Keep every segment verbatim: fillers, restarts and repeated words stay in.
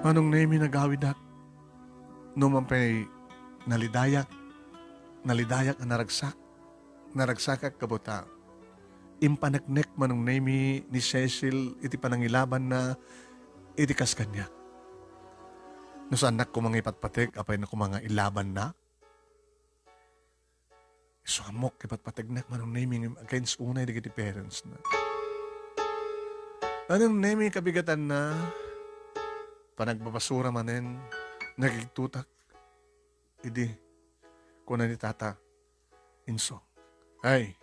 Manong Nemi, nagawidak. No man pay nalidayak, nalidayak a naragsak, naragsakak gapu ta impaneknek, Manong Nemi, ni Cecil iti panangilabanna iti kas kaniak. No saannak koma nga ipatpateg apay na koma nga ilabanna, isu ammok ipatpategnak, Manong Nemi, ngem against unay dagiti parents na. Manong Nemi, kabigatanna, panagbabasura manen, nagigtutak. Idi, kuna ni Tata, Inso, "Ay,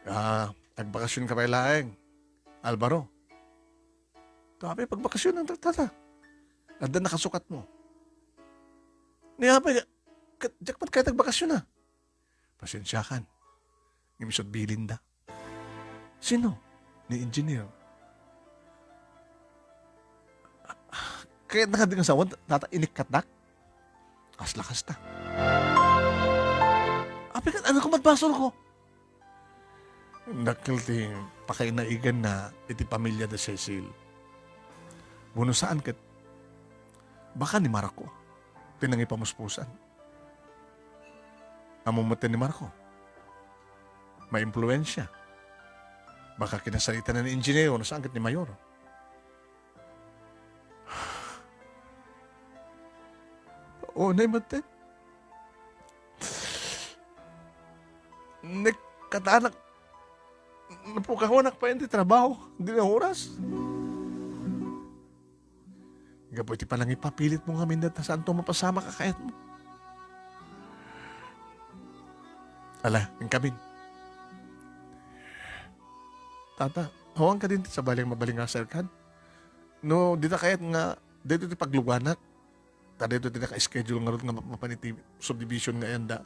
ah, agbakasyon ka pay laeng, Alvaro." "Apay pagbakasyon, Tata? Adda nakasukat mo." "Ni apay, ket diak met kayat agbakasyon, a." "Pasensiakan. Ngem isut' bilinda." "Sino?" "Ni Engineer." "Kayatna kadi nga sawen, Tata, inikkatnak?" "Kasla kasta." "Apay ket, ania koma ti basolko?" Dakkel ti pakainaiganna iti pamiliada Cecil. Wenno saan ket, baka ni Marco ti nangipamuspusan. Ammom met ni Marco, maimpluensia. Baka kinasarita na ni Engineer wenno saan ket ni Mayor. Unay met, eh. Naikatanak, napukawanak pay ti trabaho, di na oras. Gapu iti panangipapilitmo ngamin dayta, saanto mapasamak a kayatmo. Ala, inkamin. Tata, awan kadin ti sabali nga mabalingasarkan? No, dita kayat nga, daytoy ti pagluganak. Ta daytoy ti naka-schedule ngarud nga map-, mapan iti subdivision nga ayan da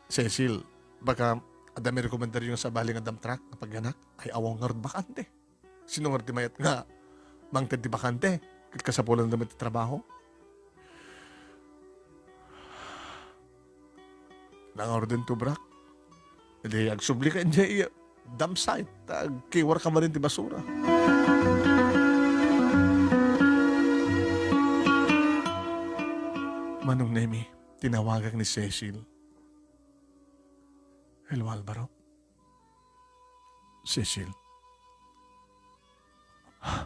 Cecil. Baka adda mairekomendaryo nga sabali nga dump truck nga pagyanak. Ay, awan ngarud bakante. Sino ngarud ti mayat nga mangted ti bakante? Ket kasapulanda met ti trabaho. Nangaruden ti obrak. Idi agsubli ka idiay dump site, ta agkiwar ka manen ti basura. Manong Nemi, tinawagak ni Cecil. "Hello, Alvaro." "Cecil." "Ha?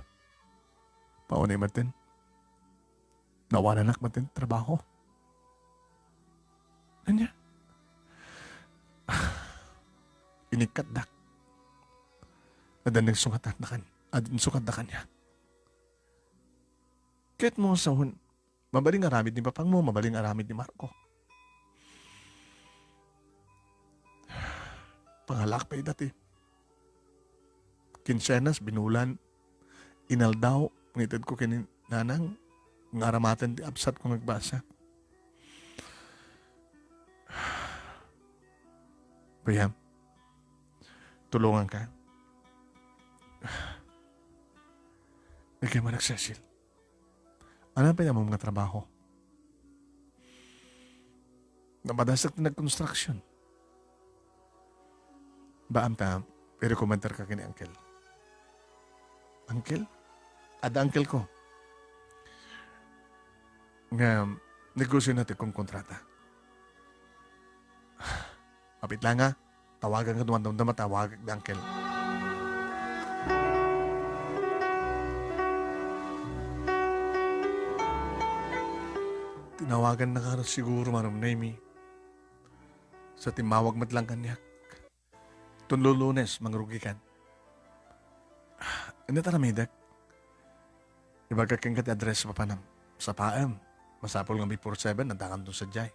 Paunay maten? Nawananak maten trabaho?" "Ania?" "Inikkatdak. Adda nagsungatakan, adda nagsungatakan niya." "Ket mo sawen, mabalin nga aramid ni papangmo, mabalin nga aramid ni Marco." Pangalaak pay dati. Kinsenas, binulan, inaldaw, nga itedko ken ni nanang, nga aramaten ti absat ko nga agbasa. Payam, tulonganka. Nagyamanak, Cecil. Ania pay ammom nga trabaho? Napadasek ti nagkonstruction. Baam ta, irekomendarka ken ni Uncle. Uncle? Adda uncle ko. Nga negosio na ti konkontrata. Apit la nga, tawagan ka, duman damdama, tawagak da, Uncle. Tinawagan na ka siguro, Manong Nemi. Sa timmawag met lang kaniak. Ton Lunes, mangrugikan. Ania ti aramidek? Ibagak kenka ti address, papanam. Sapaem. Masapul nga before seven, addakanton sadiay.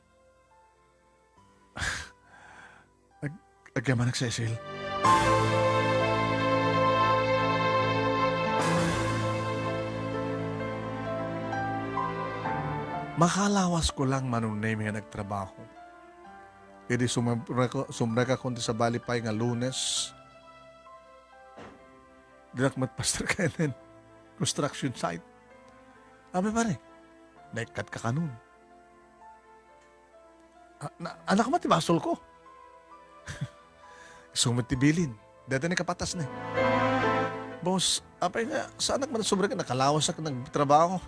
Ag-, agyamanak, Cecil. Makalawas ko lang, Manong Nemi, nga nagtrabaho. Idi sumrek-, sumrekakon ti sabali pay nga Lunes, dinak met, Pastor Kenneth, construction site. Abi, pare, naikkat ka kanon. A-, na-, ania koma ti basolko? Isu met ti bilin. Dayta ni kapatas na. "Boss, apay nga, saanak man sobra nga nakalawasak nagtrabaho.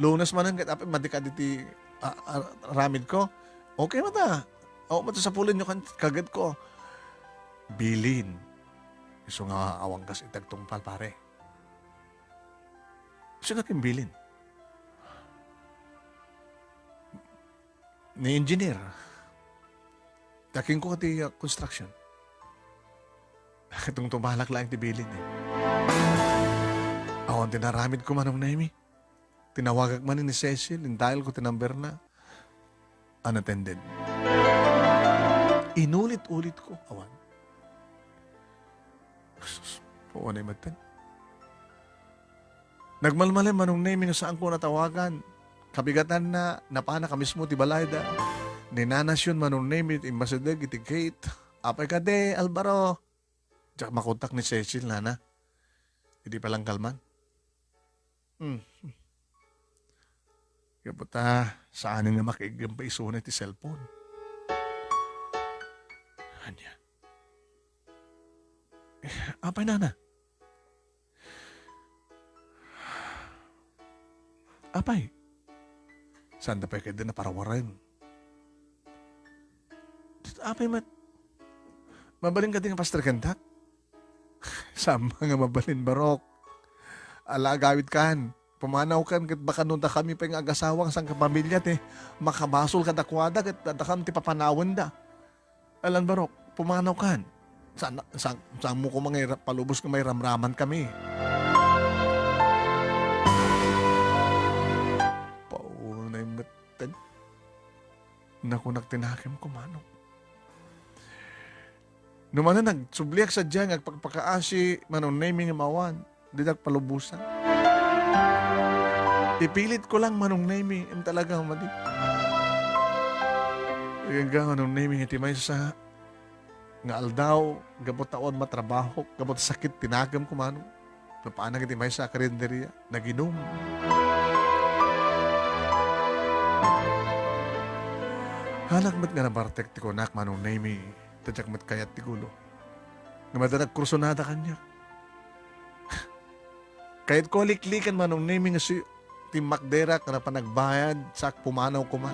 Lunes manen ket apay madi ka diti, a-, a-, aramidko?" "Okay man ta. Awan man ta sapulenyo kan-, kagidko." "Bilin. Isu nga awan kas itagtungpal, pare." "Sino ken bilin?" "Ni engineer. Taking ko ti, ah, construction." Tungtungpalak laeng ti bilin, eh. Awan ti naramidko, Manong Nemy. Tinawagak man ni Cecil, in-dial ko ti number na. Unattended. Inulit-ulit ko, awan. Sus, puonay metten. Nagmalmalem, Manong Nemy, nga saanko natawagan. Kabigatanna, napanak a mismo ti balayda. Ni Nana Sion, Manong Nemy, immasideg iti gate. "Apay kadi, Alvaro?" Diak makontak ni Cecil, nana. Idi palangkalman. Hmm. Gapu ta, saanen nga makaiggem pay isuna iti cellphone. Ania? Eh, apay, nana? Apay, saanda pay kadi naparawaren? Apay met, mabalin kadi nga pastreken ta? Saan nga mabalin, barok. Ala, agawidkan. Pumanawkan ket baka no dakami pay nga agasawa nga sangkapamilya ti makabasol kadakuada ket dakam ti papanawenda. Alan barok, pumanawkan. Saan, saan, saanmo koma nga ira-, palubos nga mairamraman kami? Paunay metten. Nakunak ti nakemko, Manong. No manen, nagsubliak sadiay nga agpakpakaasi, Manong Nemy, nga mawan. Dinak palubosan. Ipilitko lang, Manong Nemy, em talaga madi. Agingga, Manong Nemy, iti maysa nga aldaw, gapu ta awan matrabaho, gapu ta sakit ti nakemko, Manong. Napanak iti maysa a karinderia, naginum. Hanak met nga nabartek ti kunak, Manong Nemy, ta diak met kayat ti gulo. Nga madi nagkursunada kaniak. Kayatko a liklikan, Manong Nemy, nga si-, timmakderak nga napan nagbayad, sa pumanaw koma.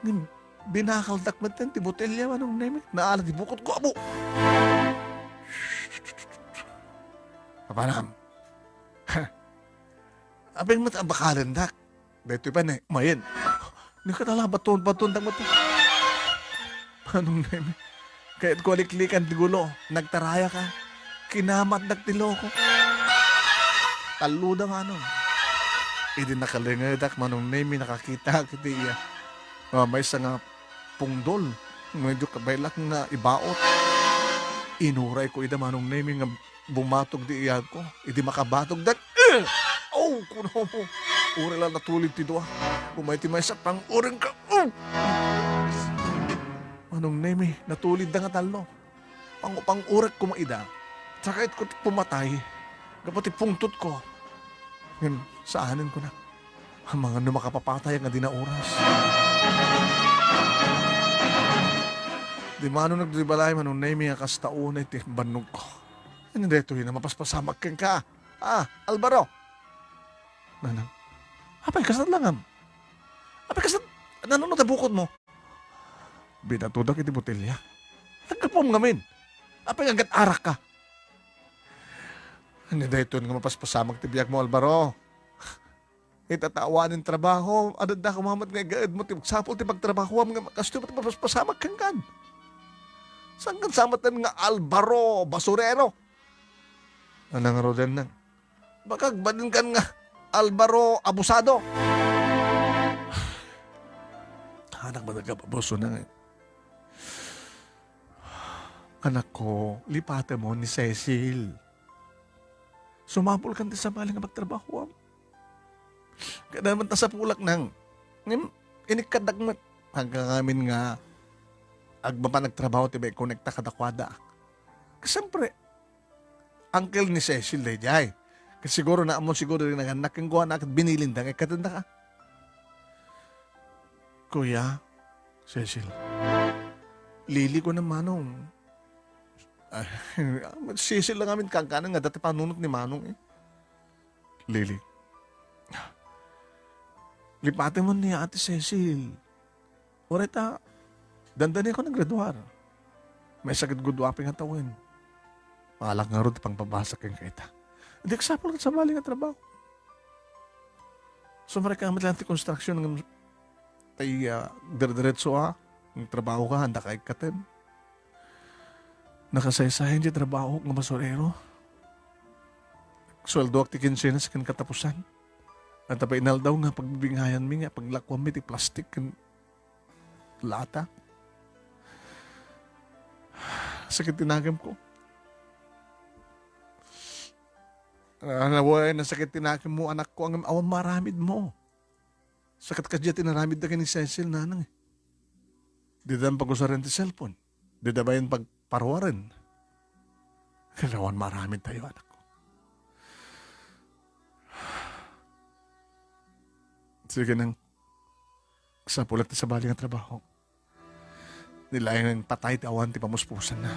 Ngem, binakaldak metten ti botelya, Manong Nemy. Naala ti bukotko, abo! Apanam. Apay met a bakalendak? Daytoy pay, ne, mayen. Ni katala, baton, baton, dagmati. Manong Nemy, kayatko a liklikan ti gulo. Nagtarayaka. Kinamatdak ti loko. Talloda, Manong. Idi nakalengedak, Manong Nemy, nakakitak iti iya, ah, maysa nga pungdol. Medyo kabaylak nga ibaot. Inurayko ida, Manong Nemy, nga bumatog ti iyagko. Idi makabatogdak, eh! Aw, kunam. Uray la natulid ti dua. Umay ti maysa, pang-uringka. Uh! Manong Nemy, natulidda nga tallo. Pang-, pang-urekko met ida. Sakitko ti pumatay. Gapu ti pungtotko. Ngem, saanen kunak. Amangan no makapapatay nga di na oras. Di mano nagdibalay, Manong Nemy, nga kasta unay ti bannogko. Ania daytoy nga mapaspasamak kenka? Ah, Alvaro! Nanang, apay, kasat langam? Apay, kasat, nano no ta bukotmo? Binatodak iti botelya. Naggapuam ngamin. Apay nga agat-arakka? Ania daytoy nga mapaspasamak ti biagmo, Alvaro? Ita ta awanen trabaho, adda koma met nga igaedmo ti agsapul ti pagtrabahoam nga kastoy met mapaspasamak kenkan. Saankan sa met nga Alvaro basurero? Nanang, Roden, nang, baka agbalinkan nga Alvaro abusado. Anak, managa abuso na nga. Anakko, lipatem ni Cecil. Sumapulkan ti sabali nga pagtrabahoam. Kada man ta sapulak nang, ngem, inikkadak met. Hanggang amin nga agmapan nagtrabaho ti maikonekta kadakuada. Siyempre, uncle ni Cecil daydiay. Ket siguro, naammo siguro rin nagannak kenkuana ket binilinda nga ikkatendaka. Kuya, Cecil, lili ko na manong. Ah, Cecil lang amin kankanan nga dati panunot ni Manong eh. Lily. Lipaten mo ni Ate Cecil. Uray ta, dandani ako naggraduar. May sakit guduapi nga tawen. Malak nga rod pangpabasa ken kaita. Hindi kasapul ka sa bali nga trabaho. Sumrek ka met lang ti construction ng tay, ah, dire-diretso, ah, ng trabaho ka, handa ka ikkaten. Nakasaysayan ti trabaho nga basurero. Sweldoak ti kinsenas ken katapusan. At apay inaldaw nga pagbibingayan mi nga paglakuan mi ti plastik ken lata. Sakit ti nakem ko. Ah, nawa, nasakit ti nakem mo, anak ko, ang awan maramid mo. Sakit ka diya tinaramid da kini Cecil, nanang eh. Di da pag-usaren ti cellphone. Di da bayan pagparuaren. Kailangan maramid tayo, anak ko. Sige nang, sapulat ti sabali nga trabaho. Nilaeng patay ti awan ti pamuspusanna.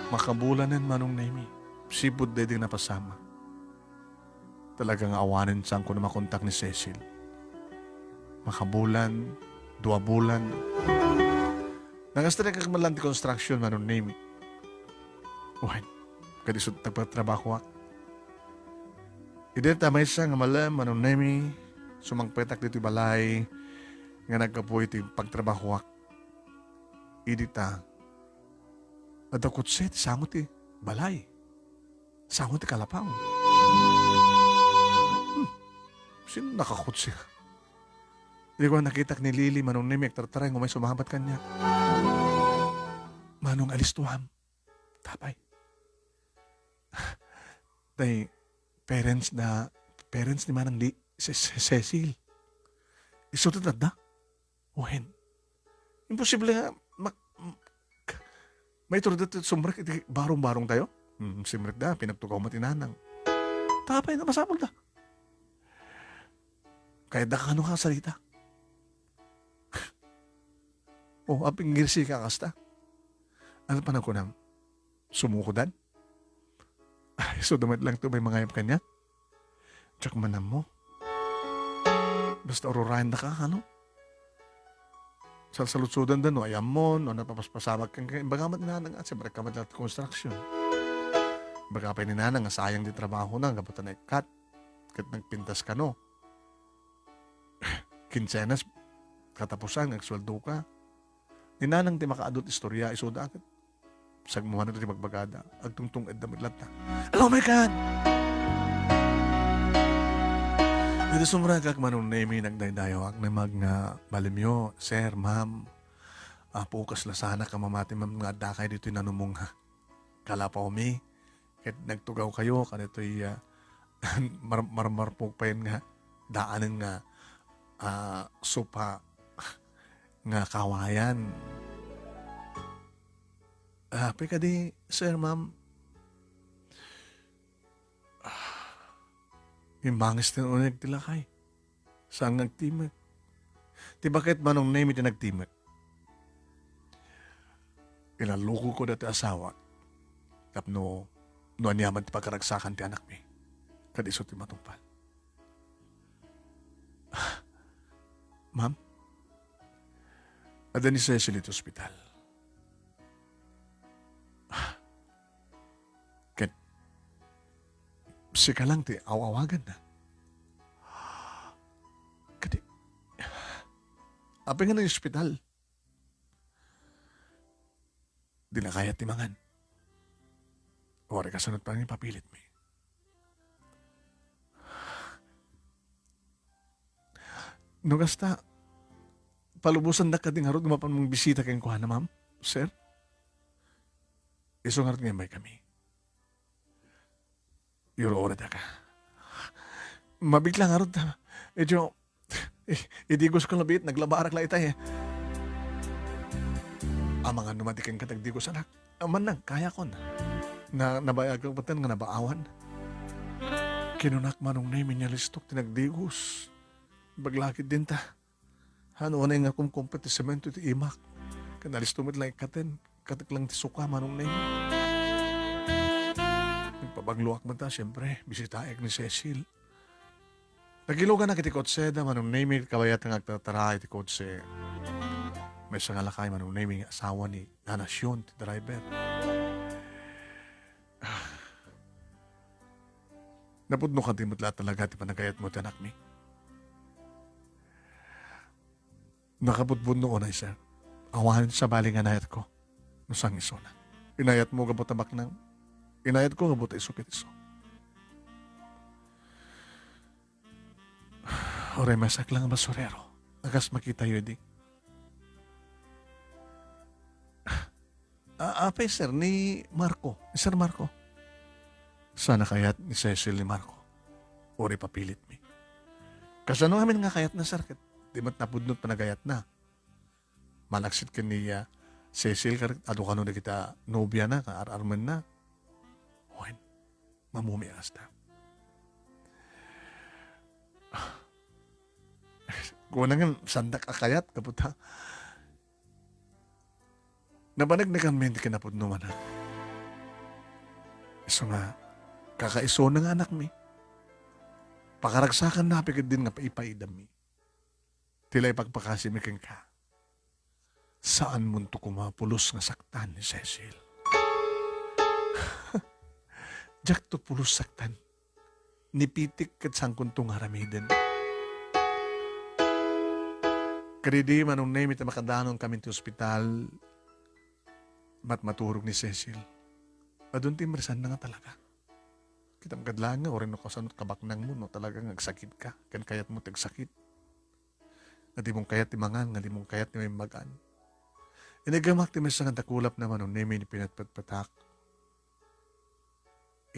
Makabulanen Manong Nemi, sipud daydi napasama. Talaga nga awanen saan ko na makontak ni Cecil. Makabulan, dua bulan. Nangastrekak man lang ti construction, Manong Nemi. Wen, kadi isut nagpatrabahoak. Idi ta maysa nga malem, Manong Nemi, sumangpetak ditoy balay nga naggapu iti pagtrabahoak. Idi ta, adda kotse ti sango ti balay. Sango ti kalapaw. Hmm. Sino nakakotse? Idi ko nakitak ni Lily, Manong Nemi, agtartaray, umay sumabat kaniak. Manong, alistuam. Tapay. Tay, parents na, parents ni Manang Li, Ce-, Ce-, Cecil. Isu ti adda? Wen. Imposible nga, mak-, m-, k-, maiturda ti sumrek iti barong-barong tayo? Hmm, simrek da, pinagtugaw mo ti nanang. Tapay na masapul da. Kaya da kano ka sarita. Oh, aping girsi ka kasta. Ano pa na kunam? Sumukodan? Ay, so damit lang to may mangayap kanya? Diak man ammo. Basta ururayan da ka, ano? Salsalutsudan da, no, ay ammon, no, napapaspasamak kan, kan, ibaga met ni nanang, ah, siyempre ka met lang ti construction. Ibaga pa ni nanang, nga sayang di trabaho na, gapu ta naikkat. Ket nagpintas ka, no? Kinsenas, katapusan, agsweldo ka. Ni nanang ti makaadut istorya, isuda ket sagmuan ti bagbagada. Agtungtung-edda met latta. Hello, my God! Dito sumragak Manong Nemi, nagdaydayo, agnaymag nga balimyo, sir, ma'am. Apo, kasla sana ka mamati, ma'am, nga adda kay ditoy nanumong, ha? Kalapawmi, ket nagtugaw kayo, kaditoy, ah, mar-, marmarpog payen nga daanen nga, ah, sopa nga kawayan. Ah, apay kadi, sir, ma'am? Ah, imbangis ti uneg ti lakay. Saan nga agtimek? Ti baket Manong Nemi ti nagtimek. Inalluko ko dati asawa. Tapno, no aniaman ti pakaragsakan ti anakmi. Kadi isu ti matungpal. Ma'am, adda ni Cecil iti ospital. Ket sika lang ti aw-awaganna. Kadi, apay nga nang ospital? Di na kayat ti mangan. Uray kasunod pa nga ipapilitmi. No kasta, palubosandak kadi ngarud no mapan mangbisita kenkuana, ma'am, sir? Isu ngarud nga immaykami. Iro-oro daka. Mabigla ngarud, medyo, i-, idigos ko labiit, naglabarak la itay, eh. Amangan no madi kenka ti agdigos, anak. Aman nang, kayakon. Na, nabayag ko patan nga nabaawan. Kinunak Manong Nemi nga listok ti nagdigos. Baglakid din ta. Haan unay nga kumkumpet ti semento iti imak. Ken alisto met lang ikkaten. Ikkatek lang ti suka, Manong Neng. Nagpabagloak met ta, siempre, bisitaek ni Cecil. Nagiluganak iti kotseda, Manong Nemi, kabayat nga agtatara iti kotse. Maysa nga lakay, Manong Nemi, nga asawa ni Nana Sion, ti driver. Ah. Napudno kadi met la talaga ti panagayatmo ti anakmi? Nakapudpudno unay, sir. Awan sabali nga inayatko no sangisuna. Inayatmo gapu ta baknang. Inayatko gapu ta isu ket isu. Uray maysak lang a basurero a kas makitayo idi. A-, apay, sir, ni Marco? Ni Sir Marco? Saan a kayat ni Cecil ni Marco? Uray papilit mi. Kasano ngamin nga kayatna, sir? Ket di met napudno ti panagayatna. Malaksid ken ni, ah, Cecil, ket adu kano dagita nobiana, kaar-armenna. Wen, mamumi a kasta. Kuna nga, saandak a kayat, gapu ta nabanagnaganmi ti kinapudno, Manang. Isu nga, kakaisuna nga anakmi. Pakaragsakanna pay ketdin nga paipaidami. Ti la ipakpakasimi kenka. Saanmonto koma pulos nga saktan ni Cecil. Diakto pulos saktan. Ni pitik ket saankonto nga aramiden. Ket idi, Manong Nemi, ta makadanonkami ti ospital, matmaturog ni Cecil. Adun ti imresanna nga talaga. Kitam kad laeng nga uray no kasano ti kabaknangmo no talaga nga agsakitka ken kayatmo ti agsakit. Nga dimon kayat ti mangan, nga dimon kayat ti maimmag-an. Iniggamak ti maysa nga dakulapna, Manong Nemi, ni pinatpatpatak.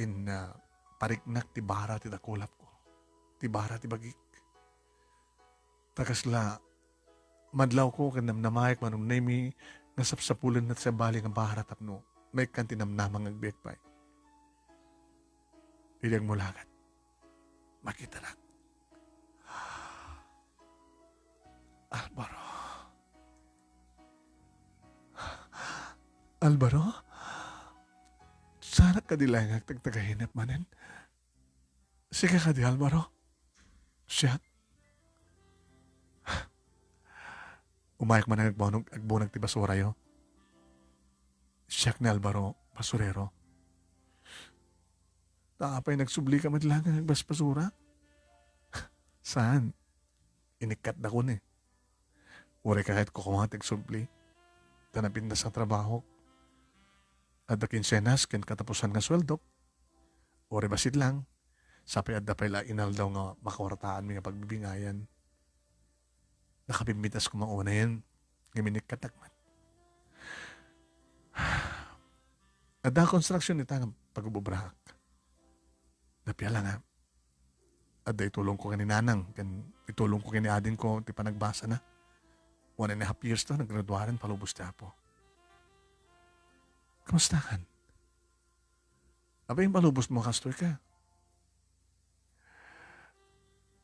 In, ah, pariknak ti bara ti dakulapko. Ti bara ti bagik. Ta kasla, madlawko ken namnamaek, Manong Nemi, nga sapsapulenna ti sabali nga bara tapno maikkan ti namnama nga agbiag pay. Idi agmulagat, makitanak. Alvaro. Alvaro? Saanak kadi laeng nga agtagtagainep manen? Sika kadi, Alvaro? Siak? Umayek manen agbunag, agbunag ti basurayo. Siak ni Alvaro, basurero. Ta apay nagsublika met laeng nga agbasbasura? Saan? Inikkatdakon eh. Uray kayatko koma ti agsubli. Ta napintas nga trabahok. Adda kinsenas ken katapusan nga sueldok. Uray bassit lang. Sapay adda pay la inaldaw nga makawarataanmi nga pagbibingayan. Nakabimbitas koma unayen. Ngem inikkatak met. Adda konstruksion ita nga pag-ububraak. Napia la nga. Adda itulongko ken ni nanang, ken itulongko ken ni adingko ti panagbasana. One and a half years ta, naggraduaren, palubos ti Apo. Kamustakan? Apay, palubosmo, kastoy ka?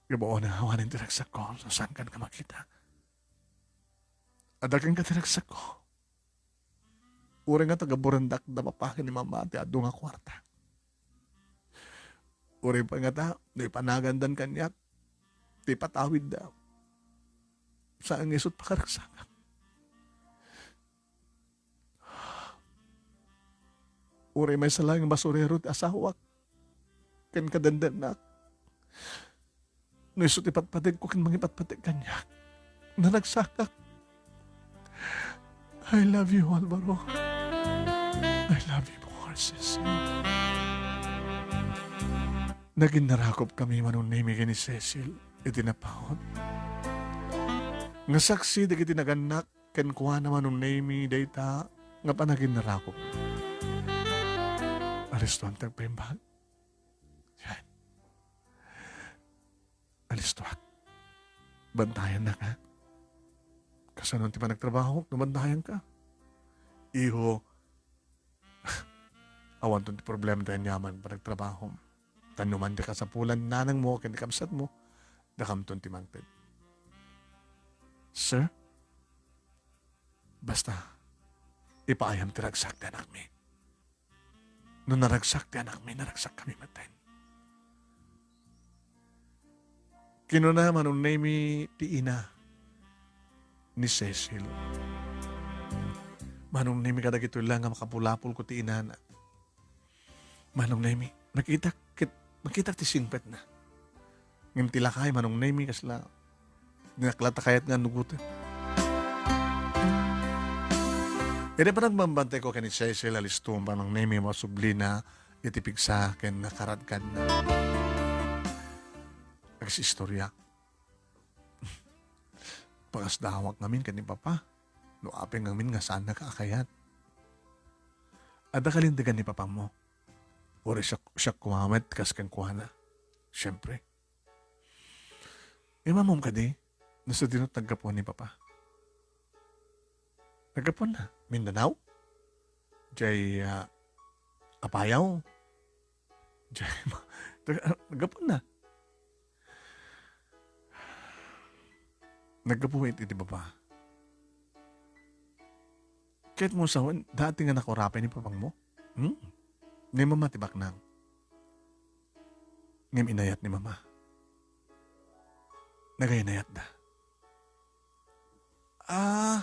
Gabaon nga awanen ti ragsakko, no saankan nga makita. Adda kenka ti ragsakko. Uray nga tagaburendak da papa ken ni mama ti adu nga kuarta. Uray pay ngata, no ipanagandan kaniak, ti ipatawidda. Saan nga isut' pakaragsakak. Uray maysa laeng basurero ti asawak ken kadandannak. No isu ti patpategko ken mangipatpateg kaniak, naragsakak. I love you, Alvaro. I love you more, Cecil. Naginnarakop kami, Manong Nemi, ken ni Cecil iti napaut. Nga saksi dagiti nagannak kenkuana, Manong Nemi, dayta nga panaginnarakop. Alistoan ti agpaimbag. Yan. Alistoak. Bantayannak, ha? Kasano ti panagtrabahok no bantayanka? Iho, awanton ti problema ti aniaman panagtrabahom. Tan no man ti kasapulan nanangmo ken ti kabsatmo, dakamton ti mangted. "Sir, basta, ipaayam ti ragsak ti anakmi. No naragsak ti anakmi, naragsakkami metten." Kinuna Manong Nemy ti ina ni Cecil. Manong Nemy, kadagitoy la nga makapulapolko ti inana. Manong Nemy, makitak ket, makitak ti singpetna. Ngem ti lakay, Manong Nemy, kasla, dinakla ta kayat nga annugoten. Idi panagbambantayko ken ni Cecil, alisto, Manong Nemy, masublina iti pigsa ken nakaradkadna. Agsistoria. Pakasdawak ngamin ken ni Papa. No apay ngamin nga saannaka a kayat. Adda kalintegan ni Papangmo. Uray siak, siak koma met kas kenkuana. Siempre. Immamom kadi, no sadino ti naggapuan ni Papa? Naggapuanna, Mindanao? Diay, ah, Apayao? Diay, naggapuanna. Naggapu met iti baba. Ket mo sawen, dati nga nakurapay ni Papangmo? Hmm? Ni Mama ti baknang. Ngem inayat ni Mama. Nagainayatda. Ah.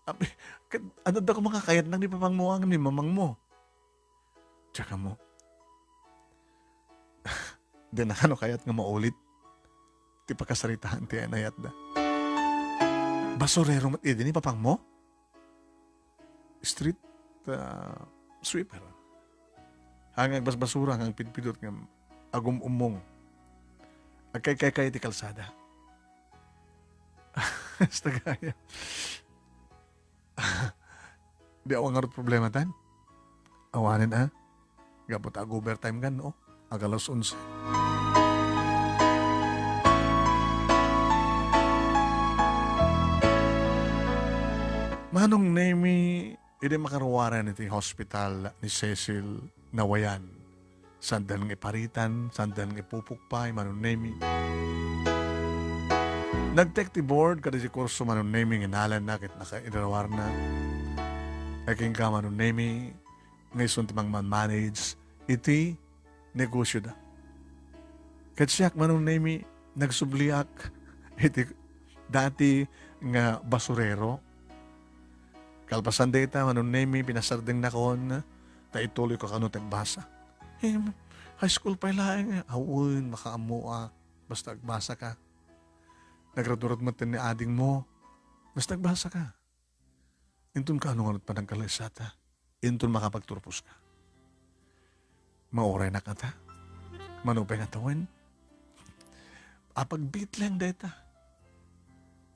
Abi, ket, adda koma nga kayatnak ni Papangmo ngem ni Mamangmo. Tsaka mo. Di na kano kayat nga maulit ti pakasaritaan ti inayatda. Basurero met idi ni Papangmo? Street, ah, sweeper. Haan nga agbasbasura, haan nga agpidpidot, ngem agum-ummong. Agkaykaykayo ti kalsada. Hasta gaya. Di awan ngarud problema tan. Awanen a. Gapu ta ag-overtime kan, no? Ag alas onse. Manong Nemy, idi makaruaren iti hospital ni Cecil, nawayan. Saandan nga iparitan, saandan nga ipupukpay, Manong Nemy. Nagtek ti board kadagiti kurso, Manong Nemy, nga inalanna ket nakairawarna. Agingga, Manong Nemy, nga isun ti mangmanmanage iti negosioda. Ket siak, Manong Nemy, nagsubliak iti dati nga basurero. Kalpasan dayta, Manong Nemy, pinasardengakon ta ituloyko kano ti agbasa. Eh, high school pay laeng. Awan, makaammoak. Basta agbasaka. Nagradurad met ni adingmo. Basta agbasaka. Inton kaano ngarud panagkalaysata? Inton makapagturposka? Mauraynak ngata? Mano pay nga tawen? Apagbiit laeng dayta.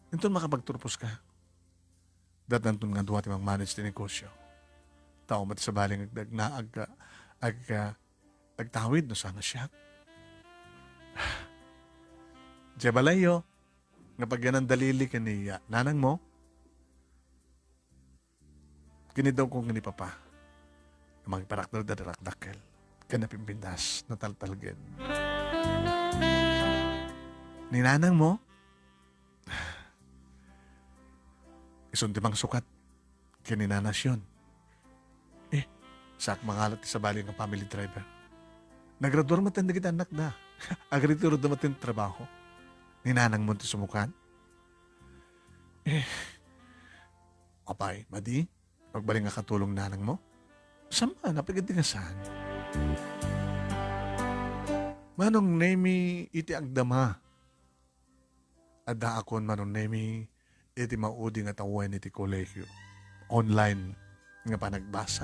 Inton makapagturposka? Datna inton nga dua ti mangmanage ti negosio. Tao met sabali nga ag-, ag-, ag-, agtawid no saan a siak. Diay balayyo, nga pagyananda Lily ken ni, ah, nanangmo, kinidawko ken ni Papa. Mangparaknarda ti rakdakkel ken napimpintas, nataltalgen. Ni nanangmo, isun ti mangsukat ken ni Nana Sion. Eh, saak mangalat ti sabali nga family driver. Nagraduar met dagiti annakda. Agretiroda met ti trabaho. Ni nanangmo ti sumukat. Eh, apay, madi? Agbalin nga katulong nanangmo? Saan man, apay ket di nga saan. Manong Nemy, iti agdama, addaakon, Manong Nemy, iti maudi nga tawen iti kolehio. Online nga panagbasa.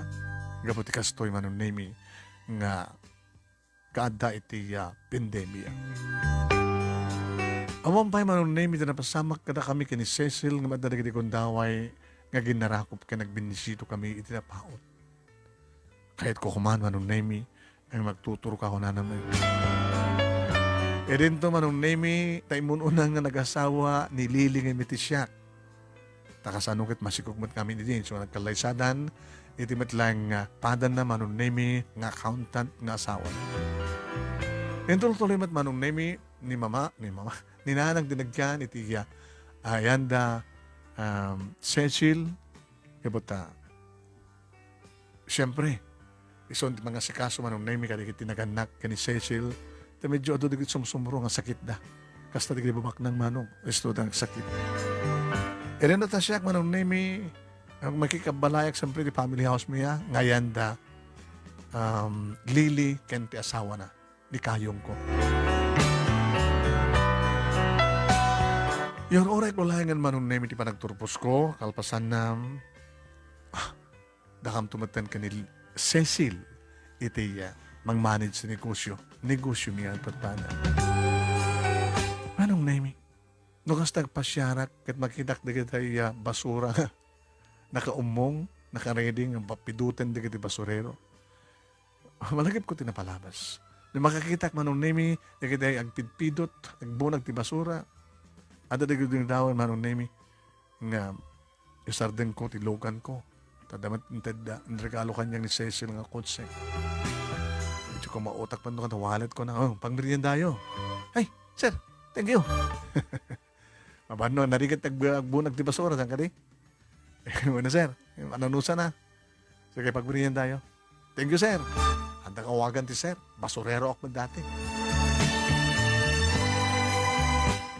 Gapu ti kastoy, Manong Nemy, nga kaadda iti, ah, pandemia. Awan pay, Manong Nemy, ti napasamak kadakami ken ni Cecil nga adda dagiti gundaway nga ginnarakop ken agbinnisitokami iti napaut. Kayatko koma, Manong Nemy, nga magtuturka kunana met. Idinto, Manong Nemy, ta immun-una nga nagasawa ni Lily nga iti siak. Ta kasano ket masikog met ngamin idi, so nagkallaysadan, iti met laeng nga padanna, Manong Nemy, nga accountant nga asawa. Intultuloy met Manong Nemi ni Mama, ni Mama, ni Nanang ti nagtian iti iya, ah, ayanda, um, Cecil, ket, ah, siempre, isu ti mangasikaso Manong Nemi kadagiti nagannak ken ni Cecil, ta medyo adu dagiti sumsumro nga sakitda. Kasta dagiti bumaknang Manong, isu ti sakit. Irenda ta siak Manong Nemi, ang makikabalayak siempre ti family house mi, ah, nga ayanda, um, Lily ken ti asawana. Ni kayongko. Iyur-urayko laengen Manong Nemi ti panagturposko, kalpasanna, ah, dakamto metten ken ni Cecil iti, ah, mangmanage ti negosyo. Negosyo mi nga agpadpada. Manong Nemi, no kasta agpasiarak ket makitak dagiti, ah, basura nga nakaummong, nakaready nga papiduten dagiti basurero. Malagipko ti napalabas. No makakitak Manong Nemi, dagiti agpidpidot, agbunag ti basura. Adda dagiti gundaway Manong Nemi nga isardengko ti luganko. Ta adda met intedda, inregalo kaniak ni Cecil nga kotse. Medyo kumautak man no kanta wallet ko na, "Oh, pangmeriendayo." "Ay, sir, thank you." Mabanno, narigat agbu-, agbunag ti basura, saan kadi? Bueno, sir. Ananusan na. Sige, pagmeriendayo. Thank you, sir. Adda nga awagan ti sir. Basurero ak met dati.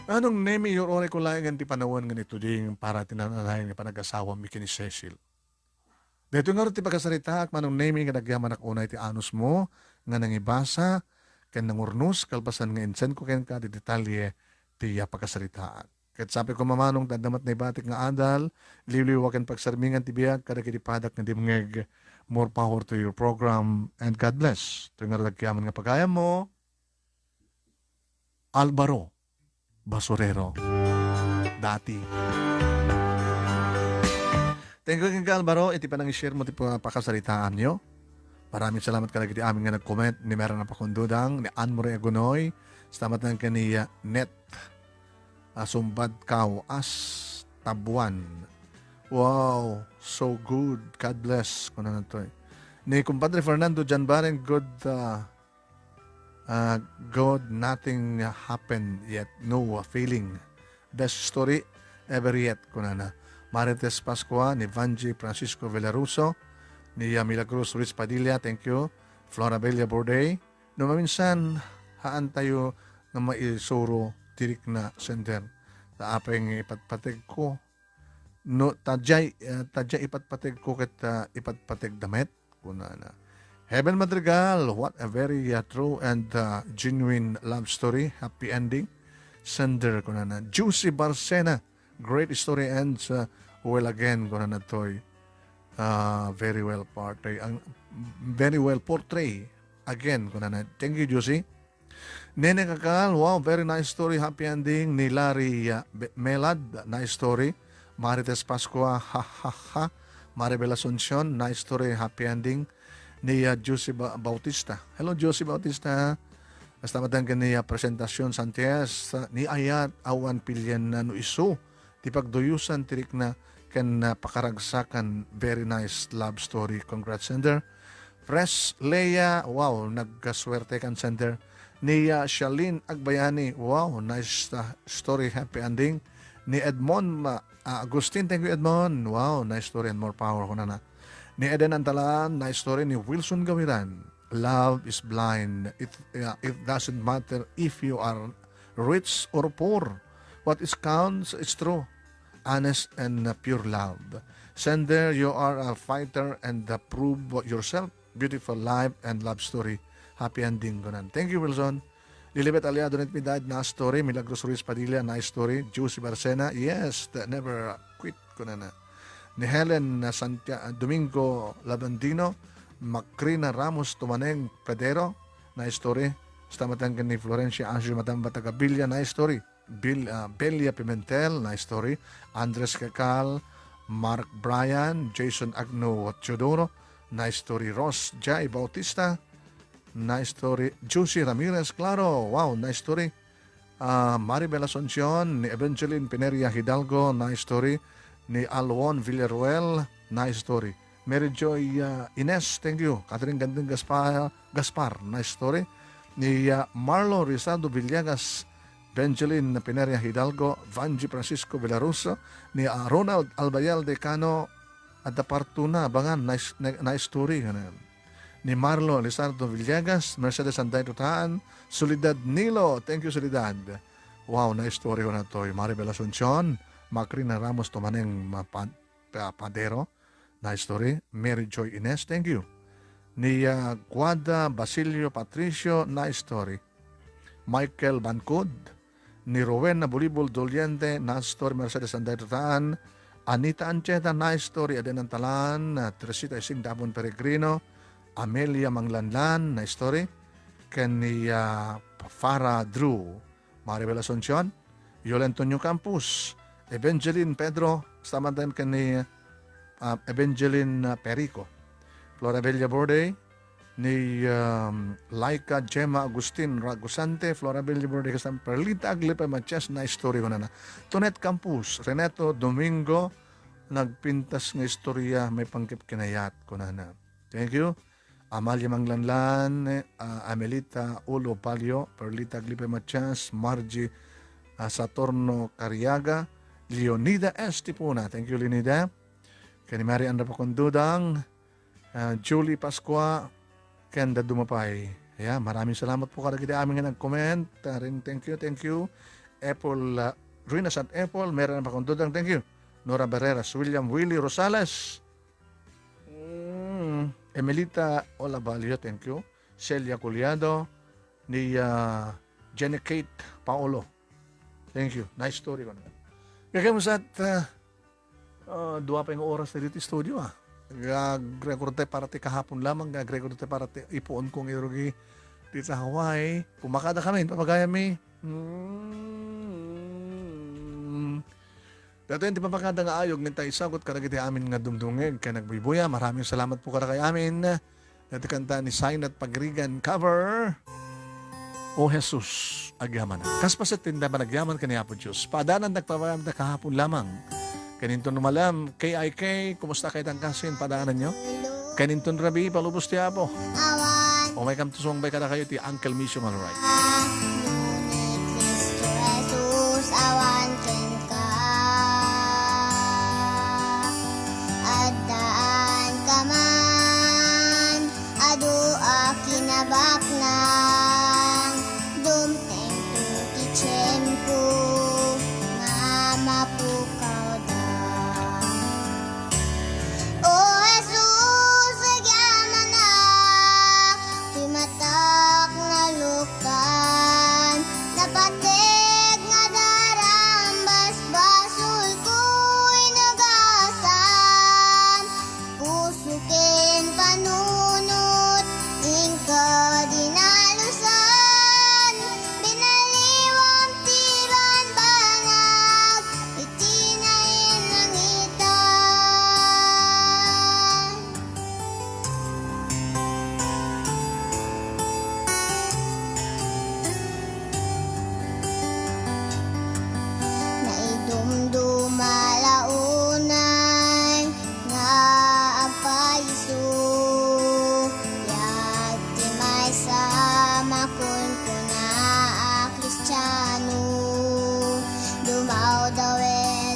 Manong Nemi, iyur-urayko laengen ti panawen nga ituding para ti naan-anayon nga panag-asawami ken ni Cecil. Daytoy ngarud ti pakasaritaak, Manong Nemi, nga nagyamanak unay ti anusmo nga nangibasa ken nangurnos kalpasan nga insenko kenka ti detalye ti, ah, pakasaritaak. Ket sapay koma Manong ta adda met naibatik nga adal, liwliwa ken pagsarmingan ti biag kadagiti padak nga dimngeg. More power to your program and God bless. Toy ngarud agyaman nga pagayammo, Alvaro Basurero. Dati. Thank you, King Alvaro, iti panang-share mo ti pa-, pakasaritaanyo. Maraming salamat kadagiti amin nga nag-comment, ni Mera Napakundudang, ni Anne Marie Agunoy, salamat lang ken ni, uh, Net, uh, Sumbad Kao as Tabuan. Wow, so good. God bless. Kunana toy. Ni Kumpadre Fernando Janbaren, good, uh, uh, good, nothing happened yet. No, uh, feeling. Best story ever yet, kunana. Marites Pascua, ni Vanji Francisco Villaruso, ni, uh, Milagros Ruiz Padilla, thank you. Flora Bella Borday, no maminsan, haan tayo nga maisuro ti rikna, sender. Ta apay nga ipatpateg ko. No, ta diay, uh, ta diay ipatpateg ko ket, uh, ipatpateg da met. Kunana. Heaven Madrigal, what a very, uh, true and, uh, genuine love story. Happy ending. Sender, kunana. Juicy Barcena, great story ends, uh, well again, kunana toy. Uh, very well portray. Ang, very well portray. Again, kunana. Thank you, Juicy. Nene Kakal, wow, very nice story, happy ending. Ni Larry, uh, Be-, Melad, nice story. Marites Pascua, ha, ha, ha. Maribel Asuncion, nice story, happy ending. Ni, uh, Josie Ba-, Bautista. Hello, Josie Bautista. Basta matangken ni, uh, Presentacion Santias, uh, ni Ayat, awan pilien na no isu. Ti pagduyosan ti rikna ken, ah, pakaragsakan. Very nice love story. Congrats, sender. Pres Lea, wow, nagkaswerte kan, sender. Ni, ah, Shalin Agbayani, wow, nice, ah, story, happy ending. Ni Edmond, ah, ah, Agustin, thank you, Edmond. Wow, nice story and more power, kunana. Ni Eden Antalan, nice story. Ni Wilson Gawiran, love is blind. It, ah, it doesn't matter if you are rich or poor. What is counts is true, honest, and, uh, pure love. Sender, you are a fighter and, uh, prove yourself. Beautiful life and love story. Happy ending, kunan. Thank you, Wilson. Lilibet Aliado, Net Midad, nice story. Milagros Ruiz Padilla, nice story. Juicy Barcena, yes, the never quit, kunana. Ni Helen, uh, Santia-, uh, Domingo Labandino, Macrina Ramos Tumaneng Pedero, nice story. Basta matangken ni Florencia Asio Matamba taga Villa, nice story. Bill, ah, Belia Pimentel, nice story. Andres Kekal, Mark Bryan, Jason Agno Teodoro, nice story. Ross Jai Bautista, nice story. Juicy Ramirez, klaro, wow, nice story. Ah, Maribel Asuncion, ni Evangeline Pineria Hidalgo, nice story. Ni Alwon Villaruel, nice story. Mary Joy, ah, Ines, thank you. Catherine Gandeng Gaspar, Gaspar, nice story. ni, ah, Marlo Rizado Villegas, Benjamin Pineria Hidalgo, Vanji Francisco Villarosa, ni, ah, Ronald Albayalde Cano, adda partuna, abangan, nice, na, nice story, ano. Ni Marlo Lizardo Villegas, Mercedes Anday Tutaan, Soledad Nilo, thank you, Soledad. Wow, nice story ko na to. Maribel Asuncion, Macrina Ramos Tumaneng, mapa-, pa-, Padero, nice story. Mary Joy Ines, thank you. Ni, ah, Guada Basilio Patricio, nice story. Michael Bancud, ni Rowena Bulibul Doliente, nice story. Mercedes Anday Tutaan, Anita Ancheta, nice story. Aden Antalan, ah, Teresita Ising Dabon Peregrino, Amelia Manglanlan, nice story. Ken ni, ah, Farah Drew, Maribel Asuncion, Yol Antonio Campos, Evangeline Pedro, stamandan ken ni, ah, Evangeline, ah, Perico, Florabella Borde, ni, um, Laika Gemma Agustin Ragusante, Florabella Borde, ken Perlita Aglipe Matias, nice story kunana. Tonet Campos, Renato Domingo, nagpintas nga istorya, may pangkipkinayat kunana. Thank you. Amalia Manglanlan, ah, Amelita Ulo Palio, Perlita Aglipe Matias, Margie, ah, Saturno Cariaga, Leonida Estipona. Thank you, Leonida. Ken ni Mary Ann Rapacondudang, ah, Julie Pascua, ken dadduma pay. Ayan, maraming salamat po kadagiti amin nga nag-comment. Ah, rin, thank you, thank you. Apple, ah, Rina San Apple, Mary Ann Rapacondudang, thank you. Nora Barreras, William Willie Rosales, Mm, Emelita Olabalio, thank you. Celia Culiado, ni, ah, Jenny Kate Paolo. Thank you. Nice story ko na. Kaya mo sa, ah, ah, dua pa yung oras na dito studio, ah. Gag-record tayo para ti kahapon lamang, gag-record tayo para ti ipuon kong irugi dito sa Hawaii. Pumakada kami, papagayami. Mm. Datoy ti papakada nga ayog nga intaysagko kadagiti amin nga dumdumngeg ken nagbuybuya. Maraming salamat po kadakayo amin. Dati kanta ni Sinat Pagrigan cover, O Jesus, agyamanak. Kas paset ti panagyaman ken ni Apo Dios. Paadanan nagpapayam ta kahapon lamang. Ken inton malem, K I K, kumusta kayo tangkasin? Paadanan nyo? Ken inton rabii, palubos ti Apo. Awan. O may kamto sumangbay kadakayo ti Uncle Mission, all right. Ngunit Kristo Jesus, awan kenka. Addaan ka man, adu a kinabaknang, dumteng to ti tiempo nga mapukawda. O Jesus, agyamanak, ti matak naluktan, napateg nga daram, basbasolko inugasan, puso ken panunot, inka dinalusan, binaliwam ti banbanag, iti nainlangitan. Naidumduma la unay nga agpayso, biag ti maysa a makunkuna a Kristiano, dumawdaw, e,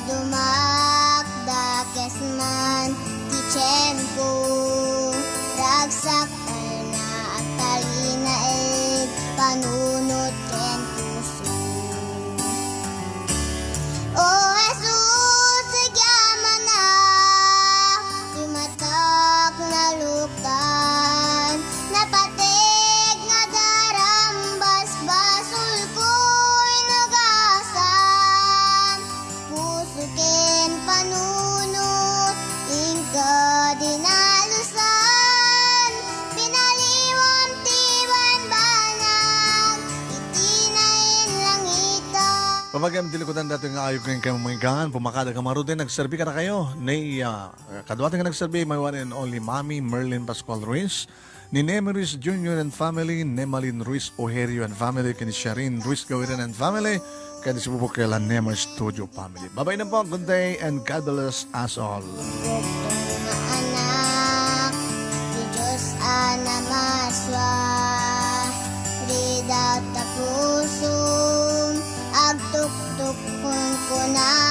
dumakdakes man ti tiempo, ragsak pay na agtalinaed, panunot ken puso. O Jesus, agyamanak, ti matak naluktan, napateg nga daram, basbasolko inugasan, puso ken panunot, inka dinalusan, binaliwam ti banbanag, iti nainlangitan. Pamagayam ti likudan datoy nga ayog nga inkay mamanggan, pumakada ka maruten, nagserbi kadakayo ni, ah, kaduaten nga nagserbi, my one and only Mami Merlin Pascual Ruiz, ni Nemi Ruiz Junior and family, Nemalin Ruiz Ojerio and family, ken ni Sharin Ruiz Gawiran and family, ken ni Bubukel and Nema Studio family. Bye-bye na po, good day, and God bless us all. Bugtong nga anak ti Dios a namasua, di Una